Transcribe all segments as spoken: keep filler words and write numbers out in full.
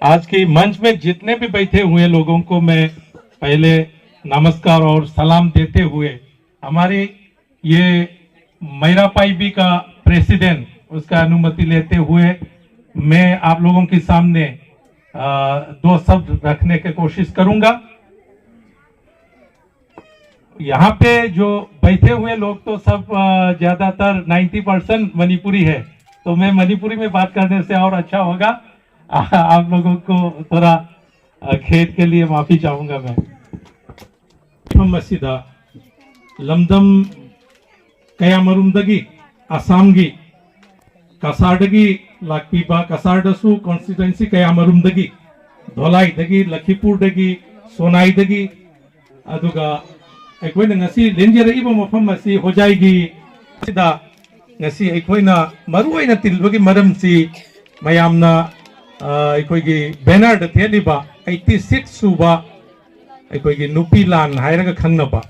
आज के मंच में जितने भी बैठे हुए लोगों को मैं पहले नमस्कार और सलाम देते हुए, हमारी ये मैरा पाइबी का प्रेसिडेंट, उसका अनुमति लेते हुए मैं आप लोगों के सामने अ, दो शब्द रखने की कोशिश करूंगा। यहाँ पे जो बैठे हुए लोग तो सब अ, ज्यादातर नाइन्टी परसेंट मणिपुरी है, तो मैं मणिपुरी में बात करने से और अच्छा होगा। आप लोगों को थोड़ा अ, खेद के लिए माफी चाहूंगा मैं। ꯃꯐꯝ ꯑꯁꯤꯗ ꯂꯝꯗꯝ ꯀꯌꯥꯃꯔꯨꯝꯗꯒꯤ, ꯑꯁꯥꯝꯒꯤ ꯀꯁꯥꯔꯗꯒꯤ ꯂꯥꯛꯄꯤꯕ, ꯀꯁꯥꯔꯗꯁꯨ ꯀꯣꯟꯁꯇꯤꯇ꯭ꯋꯦꯟꯁꯤ ꯀꯌꯥꯃꯔꯨꯝꯗꯒꯤ, ꯙꯣꯂꯥꯏꯗꯒꯤ, ꯂꯈꯤꯄꯨꯔꯗꯒꯤ, ꯁꯣꯅꯥꯏꯗꯒꯤ, ꯑꯗꯨꯒ ꯑꯩꯈꯣꯏꯅ ꯉꯁꯤ ꯂꯦꯡꯖꯔꯛꯏꯕ ꯃꯐꯝ ꯑꯁꯤ ꯍꯣꯖꯥꯏꯒꯤ ꯁꯤꯗ ꯉꯁꯤ ꯑꯩꯈꯣꯏꯅ ꯃꯔꯨ ꯑꯣꯏꯅ ꯇꯤꯟꯕꯒꯤ ꯃꯔꯝꯁꯤ ꯃꯌꯥꯝꯅ, ꯑ, ꯑꯩꯈꯣꯏꯒꯤ ꯕꯦꯅꯔꯗ ꯊꯦꯠꯂꯤꯕ ꯑꯩꯠꯇꯤ ꯁꯤꯛꯁ ꯁꯨꯕ ꯑꯩꯈꯣꯏꯒꯤ ꯅꯨꯄꯤ ꯂꯥꯟ ꯍꯥꯏꯔꯒ ꯈꯪꯅꯕ,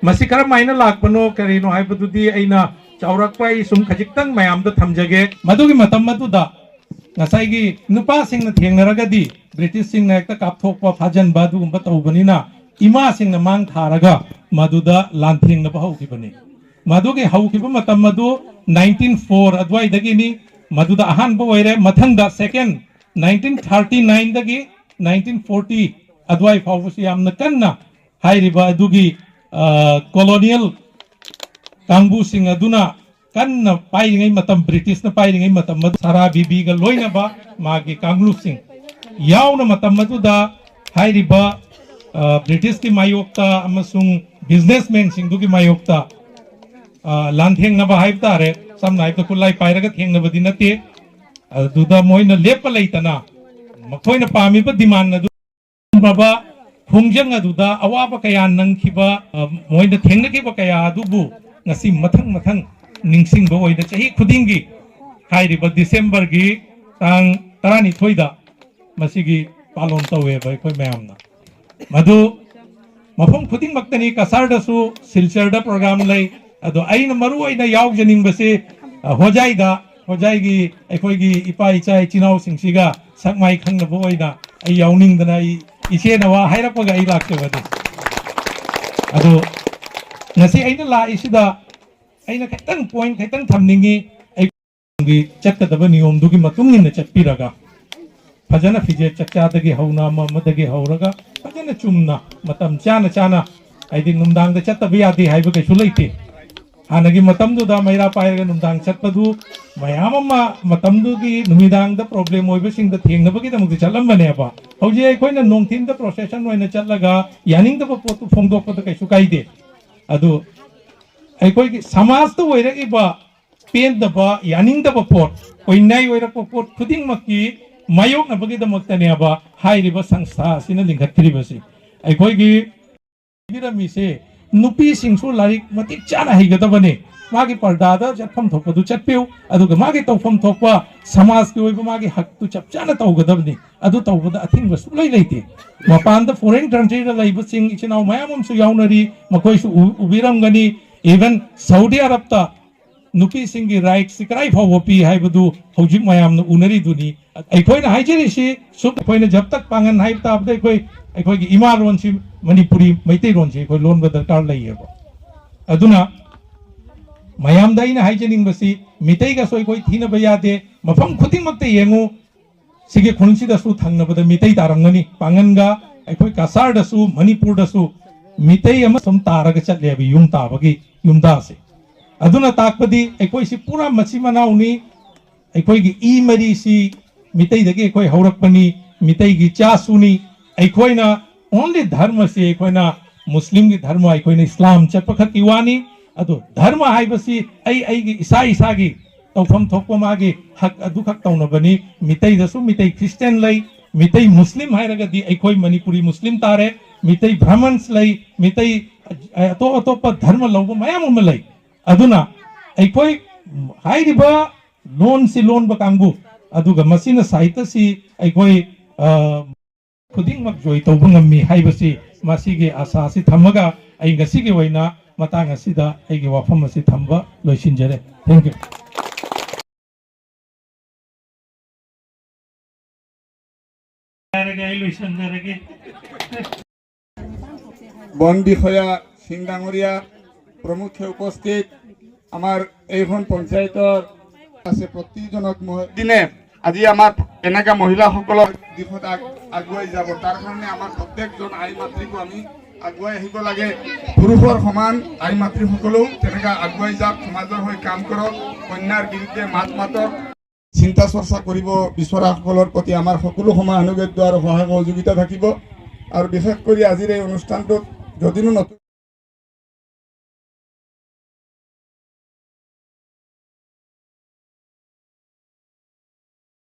ꯃꯁꯤ ꯀꯔꯝꯍꯥꯏꯅ ꯂꯥꯛꯄꯅꯣ ꯀꯔꯤꯅꯣ ꯍꯥꯏꯕꯗꯨꯗꯤ ꯑꯩꯅ ꯆꯥꯎꯔꯥꯛꯄ ꯑꯩ ꯁꯨꯝ ꯈꯖꯤꯛꯇꯪ ꯃꯌꯥꯝꯗ ꯊꯝꯖꯒꯦ꯫ ꯃꯗꯨꯒꯤ ꯃꯇꯝ ꯑꯗꯨꯗ ꯉꯁꯥꯏꯒꯤ ꯅꯨꯄꯥꯁꯤꯡꯅ ꯊꯦꯡꯅꯔꯒꯗꯤ ꯕ꯭ꯔꯤꯇꯤꯁꯁꯤꯡꯅ ꯍꯦꯛꯇ ꯀꯥꯞꯊꯣꯛꯄ, ꯐꯥꯖꯟꯕ ꯑꯗꯨꯒꯨꯝꯕ ꯇꯧꯕꯅꯤꯅ, ꯏꯃꯥꯁꯤꯡꯅ ꯃꯥꯡ ꯊꯥꯔꯒ ꯃꯗꯨꯗ ꯂꯥꯟꯊꯦꯡꯅꯕ ꯍꯧꯈꯤꯕꯅꯤ꯫ ꯃꯗꯨꯒꯤ ꯍꯧꯈꯤꯕ ꯃꯇꯝ ꯑꯗꯨ ꯅꯥꯏꯟꯇꯤꯟ ꯐꯣꯔ ꯑꯗꯨꯋꯥꯏꯗꯒꯤꯅꯤ꯫ ꯃꯗꯨꯗ ꯑꯍꯥꯟꯕ ꯑꯣꯏꯔꯦ꯫ ꯃꯊꯪꯗ ꯁꯦꯀꯦꯟ, ꯅꯥꯏꯟꯇꯤꯟ ꯊꯥꯔꯇꯤ ꯅꯥꯏꯟꯗꯒꯤ ꯅꯥꯏꯟꯇꯤꯟ ꯐꯣꯔꯇꯤ ꯑꯗꯨꯋꯥꯏ ꯐꯥꯎꯕꯁꯨ ꯌꯥꯝꯅ ꯀꯟꯅ ꯍꯥꯏꯔꯤꯕ ꯑꯗꯨꯒꯤ, ꯑ, ꯀꯣꯂꯣꯅꯤꯌꯦꯜ ꯀꯥꯡꯕꯨꯁꯤꯡ ꯑꯗꯨꯅ ꯀꯟꯅ ꯄꯥꯏꯔꯤꯉꯩ ꯃꯇꯝ, ꯕ꯭ꯔꯤꯇꯤꯁꯅ ꯄꯥꯏꯔꯤꯉꯩ ꯃꯇꯝ ꯑꯗꯨ ꯁꯥꯔꯥ ꯕꯤꯕꯤꯒ ꯂꯣꯏꯅꯕ ꯃꯥꯒꯤ ꯀꯥꯡꯂꯨꯞꯁꯤꯡ ꯌꯥꯎꯅ ꯃꯇꯝ ꯑꯗꯨꯗ ꯍꯥꯏꯔꯤꯕ, ꯑ, ꯕ꯭ꯔꯤꯇꯤꯁꯀꯤ ꯃꯥꯌꯣꯛꯇ ꯑꯃꯁꯨꯡ ꯕꯤꯖꯤꯅꯦꯁꯃꯦꯟꯁꯤꯡꯗꯨꯒꯤ ꯃꯥꯌꯣꯛꯇ, ꯑ, ꯂꯥꯟꯊꯦꯡꯅꯕ ꯍꯥꯏꯕ ꯇꯥꯔꯦ꯫ ꯁꯝꯅ ꯍꯥꯏꯔꯕꯗ ꯈꯨꯠꯂꯥꯏ ꯄꯥꯏꯔꯒ ꯊꯦꯡꯅꯕꯗꯤ ꯅꯠꯇꯦ꯫ ꯑꯗꯨꯗ ꯃꯣꯏꯅ ꯂꯦꯞꯄ ꯂꯩꯇꯅ ꯃꯈꯣꯏꯅ ꯄꯥꯝꯃꯤꯕ ꯗꯤꯃꯥꯟ ꯑꯗꯨ ꯈꯣꯡꯖꯪ ꯑꯗꯨꯗ ꯑꯋꯥꯕ ꯀꯌꯥ ꯅꯪꯈꯤꯕ, ꯑ, ꯃꯣꯏꯅ ꯊꯦꯡꯅꯈꯤꯕ ꯀꯌꯥ ꯑꯗꯨꯕꯨ ꯉꯁꯤ ꯃꯊꯪ ꯃꯊꯪ ꯅꯤꯡꯁꯤꯡꯕ ꯑꯣꯏꯅ ꯆꯍꯤ ꯈꯨꯗꯤꯡꯒꯤ ꯍꯥꯏꯔꯤꯕ ꯗꯤꯁꯦꯝꯕꯔꯒꯤ ꯇꯥꯡ ꯇꯔꯥꯅꯤꯊꯣꯏꯗ ꯃꯁꯤꯒꯤ ꯄꯥꯂꯣꯟ ꯇꯧꯋꯦꯕ ꯑꯩꯈꯣꯏ ꯃꯌꯥꯝꯅ꯫ ꯃꯗꯨ ꯃꯐꯝ ꯈꯨꯗꯤꯡꯃꯛꯇꯅꯤ, ꯀꯁꯥꯔꯗꯁꯨ, ꯁꯤꯜꯆꯔꯗ ꯄ꯭ꯔꯣꯒ꯭ꯔꯥꯝ ꯂꯩ꯫ ꯑꯗꯣ ꯑꯩꯅ ꯃꯔꯨ ꯑꯣꯏꯅ ꯌꯥꯎꯖꯅꯤꯡꯕꯁꯤ, ꯑ, ꯍꯣꯖꯥꯏꯗ, ꯍꯣꯖꯥꯏꯒꯤ ꯑꯩꯈꯣꯏꯒꯤ ꯏꯄꯥ ꯏꯆꯥ ꯏꯆꯤꯟ ꯏꯅꯥꯎꯁꯤꯡꯁꯤꯒ ꯁꯛ ꯃꯥꯏ ꯈꯪꯅꯕ ꯑꯣꯏꯅ ꯑꯩ ꯌꯥꯎꯅꯤꯡꯗꯅ ꯑꯩ ꯏꯆꯦꯅ ꯋꯥ ꯍꯥꯏꯔꯛꯄꯒ ꯑꯩ ꯂꯥꯛꯆꯕꯅꯤ꯫ ꯑꯗꯣ ꯉꯁꯤ ꯑꯩꯅ ꯂꯥꯛꯏꯁꯤꯗ ꯑꯩꯅ ꯈꯤꯇꯪ ꯄꯣꯏꯟ ꯈꯤꯇꯪ ꯊꯝꯅꯤꯡꯉꯤ꯫ ꯑꯩꯒꯤ ꯆꯠꯀꯗꯕ ꯅꯤꯌꯣꯝꯗꯨꯒꯤ ꯃꯇꯨꯡ ꯏꯟꯅ ꯆꯠꯄꯤꯔꯒ ꯐꯖꯅ ꯐꯤꯖꯦꯠ ꯆꯛꯆꯥꯗꯒꯤ ꯍꯧꯅ ꯑꯃ ꯑꯃꯗꯒꯤ ꯍꯧꯔꯒ ꯐꯖꯅ ꯆꯨꯝꯅ ꯃꯇꯝ ꯆꯥꯅ ꯆꯥꯅ, ꯍꯥꯏꯗꯤ ꯅꯨꯡꯗꯥꯡꯗ ꯆꯠꯇꯕ ꯌꯥꯗꯦ ꯍꯥꯏꯕ ꯀꯩꯁꯨ ꯂꯩꯇꯦ꯫ ꯍꯥꯟꯅꯒꯤ ꯃꯇꯝꯗꯨꯗ ꯃꯩꯔꯥ ꯄꯥꯏꯔꯒ ꯅꯨꯡꯗꯥꯡ ꯆꯠꯄꯗꯨ ꯃꯌꯥꯝ ꯑꯃ ꯃꯇꯝꯗꯨꯒꯤ ꯅꯨꯃꯤꯗꯥꯡꯗ ꯄ꯭ꯔꯣꯕ꯭ꯂꯦꯝ ꯑꯣꯏꯕꯁꯤꯡꯗ ꯊꯦꯡꯅꯕꯒꯤꯗꯃꯛꯇ ꯆꯠꯂꯝꯕꯅꯦꯕ꯫ ꯍꯧꯖꯤꯛ ꯑꯩꯈꯣꯏꯅ ꯅꯨꯡꯊꯤꯟꯗ ꯄ꯭ꯔꯣꯁꯦꯁꯟ ꯑꯣꯏꯅ ꯆꯠꯂꯒ ꯌꯥꯅꯤꯡꯗꯕ ꯄꯣꯠꯇꯨ ꯐꯣꯡꯗꯣꯛꯄꯗ ꯀꯩꯁꯨ ꯀꯥꯏꯗꯦ꯫ ꯑꯗꯨ ꯑꯩꯈꯣꯏꯒꯤ ꯁꯃꯥꯖꯇ ꯑꯣꯏꯔꯛꯏꯕ ꯄꯦꯟꯗꯕ, ꯌꯥꯅꯤꯡꯗꯕ ꯄꯣꯠ, ꯑꯣꯏꯅꯥꯏ ꯑꯣꯏꯔꯛꯄ ꯄꯣꯠ ꯈꯨꯗꯤꯡꯃꯛꯀꯤ ꯃꯥꯌꯣꯛꯅꯕꯒꯤꯗꯃꯛꯇꯅꯦꯕ ꯍꯥꯏꯔꯤꯕ ꯁꯪꯁꯊꯥ ꯑꯁꯤꯅ ꯂꯤꯡꯈꯠꯈ꯭ꯔꯤꯕꯁꯤ꯫ ꯑꯩꯈꯣꯏꯒꯤ ꯄꯤꯔꯝꯃꯤꯁꯦ, ꯅꯨꯄꯤꯁꯤꯡꯁꯨ ꯂꯥꯏꯔꯤꯛ ꯃꯇꯤꯛ ꯆꯥꯅ ꯍꯩꯒꯗꯕꯅꯤ꯫ ꯃꯥꯒꯤ ꯄꯔꯗꯥꯗ ꯆꯠꯐꯝ ꯊꯣꯛꯄꯗꯨ ꯆꯠꯄꯤꯌꯨ, ꯑꯗꯨꯒ ꯃꯥꯒꯤ ꯇꯧꯐꯝ ꯊꯣꯛꯄ ꯁꯃꯥꯖꯀꯤ ꯑꯣꯏꯕ ꯃꯥꯒꯤ ꯍꯛꯇꯨ ꯆꯞ ꯆꯥꯅ ꯇꯧꯒꯗꯕꯅꯤ꯫ ꯑꯗꯨ ꯇꯧꯕꯗ ꯑꯊꯤꯡꯕ ꯁꯨꯡꯂꯩ ꯂꯩꯇꯦ꯫ ꯃꯄꯥꯟꯗ ꯐꯣꯔꯦꯟ ꯀꯟꯇ꯭ꯔꯤꯗ ꯂꯩꯕꯁꯤꯡ ꯏꯆꯤꯟ ꯏꯅꯥꯎ ꯃꯌꯥꯝ ꯑꯃꯁꯨ ꯌꯥꯎꯅꯔꯤ, ꯃꯈꯣꯏꯁꯨ ꯎ-, ꯎꯕꯤꯔꯝꯒꯅꯤ꯫ ꯏꯚꯟ ꯁꯥꯎꯗꯤ ꯑꯔꯕꯇ ꯅꯨꯄꯤꯁꯤꯡꯒꯤ ꯔꯥꯏꯠꯁꯤ ꯀꯗꯥꯏ ꯐꯥꯎꯕ ꯄꯤ ꯍꯥꯏꯕꯗꯨ ꯍꯧꯖꯤꯛ ꯃꯌꯥꯝꯅ ꯎꯅꯔꯤꯗꯨꯅꯤ꯫ ꯑꯩꯈꯣꯏꯅ ꯍꯥꯏꯖꯔꯤꯁꯤ ꯁꯨꯝ ꯑꯩꯈꯣꯏꯅ ꯖꯕ ꯇꯛ ꯄꯥꯉꯟ ꯍꯥꯏꯕ ꯇꯥꯕꯗ ꯑꯩꯈꯣꯏ, ꯑꯩꯈꯣꯏꯒꯤ ꯏꯃꯥ ꯂꯣꯟꯁꯤ ꯃꯅꯤꯄꯨꯔꯤ ꯃꯩꯇꯩꯂꯣꯟꯁꯤ ꯑꯩꯈꯣꯏ ꯂꯣꯟꯕ ꯗꯔꯀꯥꯔ ꯂꯩꯌꯦꯕ꯫ ꯑꯗꯨꯅ ꯃꯌꯥꯝꯗ ꯑꯩꯅ ꯍꯥꯏꯖꯅꯤꯡꯕꯁꯤ ꯃꯤꯇꯩꯒꯁꯨ ꯑꯩꯈꯣꯏ ꯊꯤꯅꯕ ꯌꯥꯗꯦ꯫ ꯃꯐꯝ ꯈꯨꯗꯤꯡꯃꯛꯇ ꯌꯦꯡꯉꯨ, ꯁꯤꯒꯤ ꯈꯨꯟꯁꯤꯗꯁꯨ ꯊꯪꯅꯕꯗ ꯃꯤꯇꯩ ꯇꯥꯔꯝꯒꯅꯤ꯫ ꯄꯥꯉꯟꯒ ꯑꯩꯈꯣꯏ ꯀꯁꯥꯔꯗꯁꯨ, ꯃꯅꯤꯄꯨꯔꯗꯁꯨ ꯃꯤꯇꯩ ꯑꯃ ꯁꯨꯝ ꯇꯥꯔꯒ ꯆꯠꯂꯦꯕ ꯌꯨꯝ ꯇꯥꯕꯒꯤ ꯌꯨꯝꯗꯥꯁꯦ꯫ ꯑꯗꯨꯅ ꯇꯥꯛꯄꯗꯤ ꯑꯩꯈꯣꯏꯁꯤ ꯄꯨꯔꯥ ꯃꯆꯤꯟ ꯃꯅꯥꯎꯅꯤ꯫ ꯑꯩꯈꯣꯏꯒꯤ ꯏ ꯃꯔꯤꯁꯤ ꯃꯤꯇꯩꯗꯒꯤ ꯑꯩꯈꯣꯏ ꯍꯧꯔꯛꯄꯅꯤ, ꯃꯤꯇꯩꯒꯤ ꯆꯥꯁꯨꯅꯤ꯫ ꯑꯩꯈꯣꯏꯅ only ꯙꯔꯃꯁꯤ ꯑꯩꯈꯣꯏꯅ ꯃꯨꯁꯂꯤꯝꯒꯤ ꯙꯔꯃ, ꯑꯩꯈꯣꯏꯅ ꯏꯁꯂꯥꯝ ꯆꯠꯄ ꯈꯛꯀꯤ ꯋꯥꯅꯤ꯫ ꯑꯗꯨ ꯙꯔꯃ ꯍꯥꯏꯕꯁꯤ ꯑꯩ ꯑꯩꯒꯤ ꯏꯁꯥ ꯏꯁꯥꯒꯤ ꯇꯧꯐꯝ ꯊꯣꯛꯄ ꯃꯥꯒꯤ ꯍꯛ ꯑꯗꯨꯈꯛ ꯇꯧꯅꯕꯅꯤ꯫ ꯃꯤꯇꯩꯗꯁꯨ ꯃꯤꯇꯩ ꯈ꯭ꯔꯤꯁꯇꯤꯌꯥꯟ ꯂꯩ, ꯃꯤꯇꯩ ꯃꯨꯁꯂꯤꯝ ꯍꯥꯏꯔꯒꯗꯤ ꯑꯩꯈꯣꯏ ꯃꯅꯤꯄꯨꯔꯤ ꯃꯨꯁꯂꯤꯝ ꯇꯥꯔꯦ, ꯃꯤꯇꯩ ꯕ꯭ꯔꯥꯍꯃꯟꯁ ꯂꯩ, ꯃꯤꯇꯩ, ꯑ, ꯑꯇꯣꯞ ꯑꯇꯣꯞꯄ ꯙꯔꯃ ꯂꯧꯕ ꯃꯌꯥꯝ ꯑꯃ ꯂꯩ꯫ ꯑꯗꯨꯅ ꯑꯩꯈꯣꯏ ꯍꯥꯏꯔꯤꯕ ꯂꯣꯟꯁꯤ ꯂꯣꯟꯕ ꯀꯥꯡꯕꯨ, ꯑꯗꯨꯒ ꯃꯁꯤꯅ ꯁꯥꯍꯤꯇ꯭ꯌꯁꯤ ꯑꯩꯈꯣꯏ, ꯑ, ꯈꯨꯗꯤꯡꯃꯛ ꯖꯣꯏ ꯇꯧꯕ ꯉꯝꯃꯤ ꯍꯥꯏꯕꯁꯤ ꯃꯁꯤꯒꯤ ꯑꯥꯁꯥ ꯑꯁꯤ ꯊꯝꯃꯒ ꯑꯩ ꯉꯁꯤꯒꯤ ꯑꯣꯏꯅ ꯃꯇꯥꯡ ꯑꯁꯤꯗ ꯑꯩꯒꯤ ꯋꯥꯐꯝ ꯑꯁꯤ ꯊꯝꯕ ꯂꯣꯏꯁꯤꯟꯖꯔꯦ꯫ Thank you꯫ গাই লৈছে যেনেকে। বন বিষয়া সিং ডাঙৰীয়া প্ৰমুখ্যে উপস্থিত আমাৰ এইখন পঞ্চায়তৰ আছে। প্ৰতিজনক মই দিনে আজি আমাৰ এনেকা মহিলাসকলৰ দিশত আগ- আগুৱাই যাব। তাৰ কাৰণে আমাৰ প্ৰত্যেকজন আই মাতৃকো আমি আগুৱাই আহিব লাগে। পুৰুষৰ সমান আই মাতৃসকলেও তেনেকা আগুৱাই যাওক, সমাজৰ হৈ কাম কৰক, অন্যায়ৰ বিৰুদ্ধে মাত মাতক। চিন্তা চৰ্চা কৰিব বিচৰাসকলৰ প্ৰতি আমাৰ সকলো সময় আনুগত্য আৰু সহায় সহযোগিতা থাকিব। আৰু বিশেষ কৰি আজিৰ এই অনুষ্ঠানটোত যদিনো নতুন